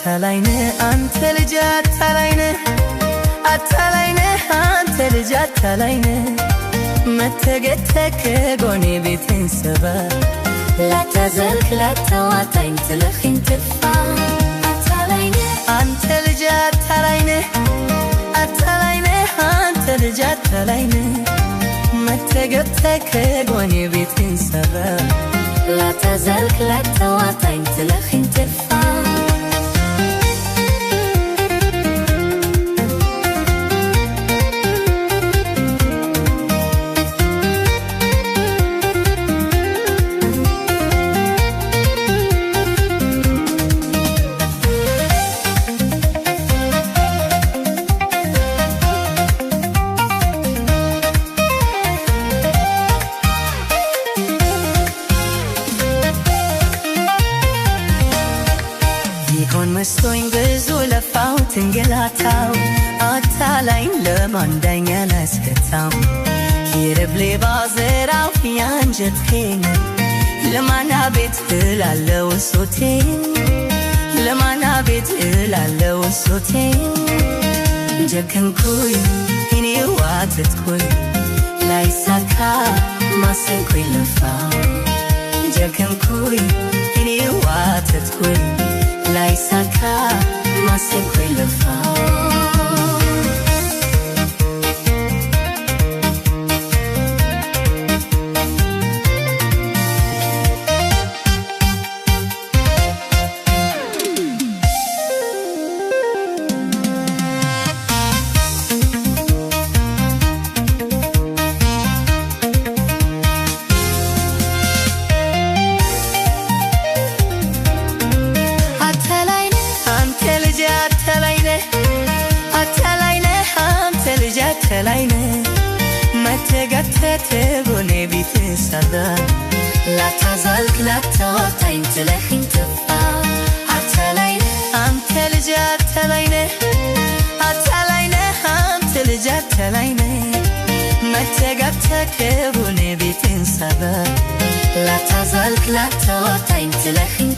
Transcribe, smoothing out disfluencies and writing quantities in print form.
አታላይ ነህ አንተ ልጅ አታላይ ነህ፣ አታላይ ነህ አንተ ልጅ አታላይ ነህ። መተገተህ ከጎኔ ቤቴን ሰበር ላታዘልቅ ላታዋጣኝ ትለኸኝ ትጥፋ። አታላይ ነህ አንተ ልጅ አታላይ ነህ፣ አታላይ ነህ አንተ ልጅ አታላይ ነህ። መተገብተህ ከጎኔ ቤቴን ሰበር ላታዘልቅ ላታዋጣኝ ትለኸኝ ትጥፋ። ይሆን መስሎኝ ብዙ ለፋው ትንገላታው፣ አታላይ ለማን ዳኛ ላስከታው። ይርብ ሌባ ዘራው ያንጀቴን፣ ለማን አቤት እላለው ሶቴን፣ ለማን አቤት እላለው ሶቴን። ጀከንኩኝ እኔ ዋተትኩኝ፣ ላይሳካ ማሰንኩኝ ለፋው። ጀከንኩኝ እኔ ዋተትኩኝ፣ ላይሳካ ማሰንኩኝ ለፋው። አታላይ ነህ አንተ ልጅ አታላይ ነህ፣ አታላይ ነህ አንተ ልጅ አታላይ ነህ። መተጋተት ጎኔ ቤት ሰበር ላታዘልቅ ላታዋጣኝ ትለኸኝ ትጥፋ። አታላይ ነህ አንተ ልጅ አታላይ ነህ፣ አታላይ ነህ አንተ ልጅ አታላይ ነህ። መተጋተህ ከጎኔ ቤቴን ሰበር ላታዘልቅ ላታዋጣኝ ትለኸኝ